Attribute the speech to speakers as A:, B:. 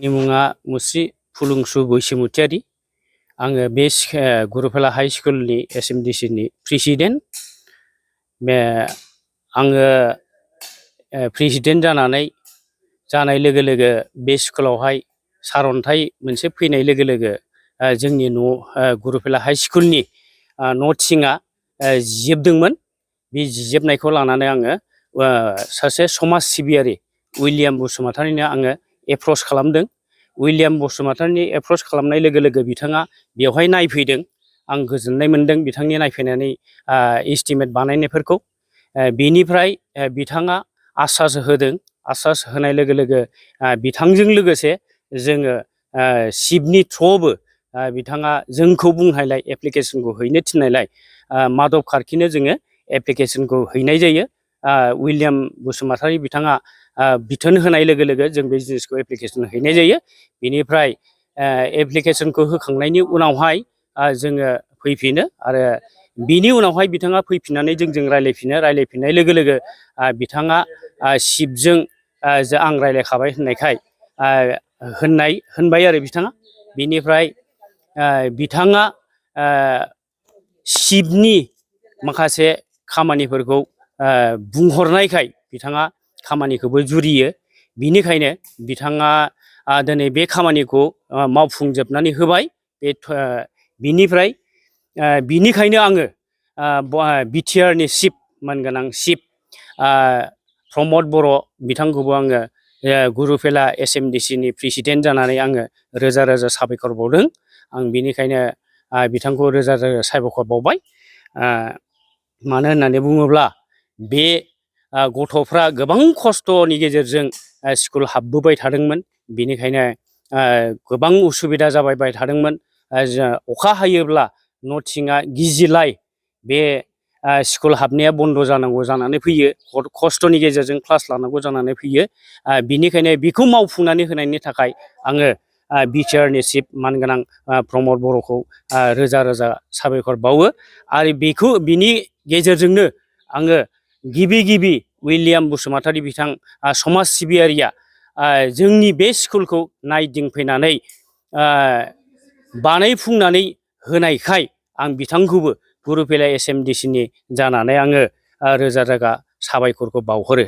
A: आंनि मुङा मुस्रि फुलुंसु बैसोमुतियारि। आङो बे गुरुफेला हाइ स्कुलनि SMDCनि प्रेसिडेन्ट। आङो प्रेसिडेन्ट जानाय लोगो लोगो बे स्कुलावहाय सारअन्थाइ मोनसे फैनाय लोगो लोगो जोंनि गुरुफेला हाइ स्कुलनि न' थिङा जिजोबदोंमोन। बे जिजोबनायखौ लानानै आङो सासे समाज सिबियारि उइलियाम बसुमतारिनो आङो एप्रच खालामदों। उइलियाम बसुमतारिनि एप्रच खालामनाय लोगो लोगो बिथाङा बेवहाय नायफैदों। आं गोजोननाय मोनदों बिथांनि नायफैनानै एस्टिमेट बानायनायफोरखौ। बेनिफ्राय बिथाङा आश्वास होदों। आश्वास होनाय लोगो लोगो बिथांजों लोगोसे जोङो सिपनि थ्रुआवबो बिथाङा जोंखौ बुंनायलाय एप्लिकेसनखौ हैनो थिननायलाय माधब कार्किनो जोङो एप्लिकेसनखौ हैनाय जायो। उइलियाम बसुमतारि बिथाङा बिथोन होनाय लोगो लोगो जों बे जिनिसखौ एप्लिकेसन हैनाय जायो। बेनिफ्राय एप्लिकेसनखौ होखांनायनि उनावहाय जोङो फैफिनो आरो बिनि उनावहाय बिथाङा फैफिननानै जोंजों रायलायफिननाय लोगो लोगो बिथाङा सिपजों आं रायलायखाबाय होननायखाय होनबाय आरो बिथाङा। बिनिफ्राय बिथाङा सिपनि माखासे खामानिफोरखौ बुंहरनायखाय बिथाङा खामानिखौबो जुरियो। बिनिखायनो बिथाङा दिनै बे खामानिखौ मावफुंजोबनानै होबाय। बिनिखायनो आङो बिटिआरनि चिफ मानगोनां चिफ प्रमद बर' बिथांखौबो आङो गुरुफेला SMDCनि प्रेसिडेन्ट जानानै आङो रोजा रोजा साबायखर बावदों। आं बिनिखायनो बिथांखौ रोजा रोजा साबायखर बावबाय। मानो होननानै बुङोब्ला बे गथ'फ्रा गोबां खस्थ'नि गेजेरजों स्कुल हाबबोबाय थादोंमोन। बिनिखायनो गोबां उसुबिदा जाबाय थादोंमोन। अखा हायोब्ला न' थिङा गिजिलाय बे स्कुल हाबनाया बन्द' जानांगौ जानानै फैयो। खस्थ'नि गेजेरजों क्लास लानांगौ जानानै फैयो। बिनिखायनो बेखौ मावफुंनानै होनायनि थाखाय आङो बिटिआरनि चिफ मानगोनां प्रमद बर'खौ रोजा रोजा साबायखर बावो। आरो बिनि गेजेरजोंनो आङो गिबि उइलियाम बसुमतारि बिथां समाज सिबियारिया जोंनि बे स्कुलखौ नायदिंफैनानै बानायफुंनानै होनायखाय आं बिथांखौबो गुरुफेला SMDCनि जानानै आङो रोजा रोजा साबायखरखौ बावहरो।